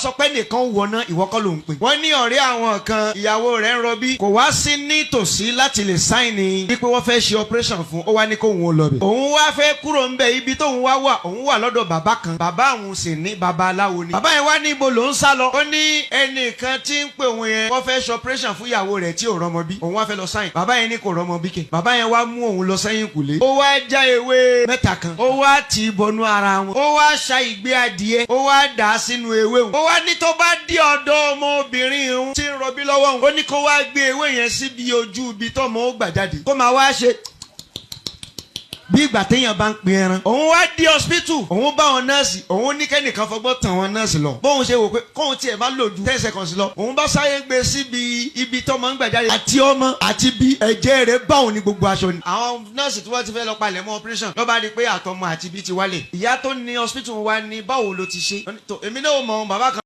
Sọ pé nìkan wọná, ìwọ kọ́ ló ń pè. Wọ́n ní ọ̀rẹ́ àwọn kan, ìyàwó rẹ̀ ń rọbí, kò wá sí nítòsí láti lè sign wípé wọ́n fẹ́ ṣe operation fún. Ó wá ní kóun ó lọ bẹ̀. Òun wá fẹ́ kúrò ń bẹ̀. Ibi tóun wá wà, òun wà lọ́dọ̀ bàbá kan. Bàbá òun sì ní babaláwo ni. Bàbá yẹn wá ní ibo ló ń sá lọ. Ó ní ẹnìkan tí ń pè òun yẹn, wọ́n fẹ́ ṣe operation fún ìyàwó rẹ̀ tí ò rọmọ bí. Òun wá fẹ́ lọ sign. Bàbá yẹn ní kò rọmọ bí kẹ. Bàbá yẹn wá mú òun lọ sẹ́yìn kùlé. Ó wá já ewé mẹ́ta kan, ó wá tì í bọnú ara wọn, ó wá ṣa ìgbé adìẹ, ó wá dà á sínú ewé òun. Ó wá ní tó bá dé ọ̀dọ̀ ọmọbìnrin òun tí ń rọbí lọ́wọ́ òun, ó ní kó wá gbé ewé yẹn síbi ojú ibi tọ́mọ ó gbà jáde, kó máa wá ṣe bí ìgbà téèyàn bá ń pin ẹran. Òun wá dé hospital, òun bá wọn nọ́ọ̀sì, òun ní kẹ́nìkan fọgbọ́n tàn wọn nọ́ọ̀sì lọ. Bóun ṣe wò pé kóun tiẹ̀ má lò ju 10 seconds lọ, òun bá sáré gbé síbi ibi tọ́mọ ń gbà jáde, àti ọmọ àti bí ẹ̀jẹ̀ rẹ̀ báwọn ní gbogbo aṣọ ni. Àwọn nọ́ọ̀sì tí wọ́n ti fẹ́ lọ palẹ̀ mọ́ operation ló bá rí i pé àtọmọ àti bí ti wálẹ̀. Ìyá tó ní hospital wa ní báwo ló ti ṣe? Èmi náà mọ̀ bàbá kan.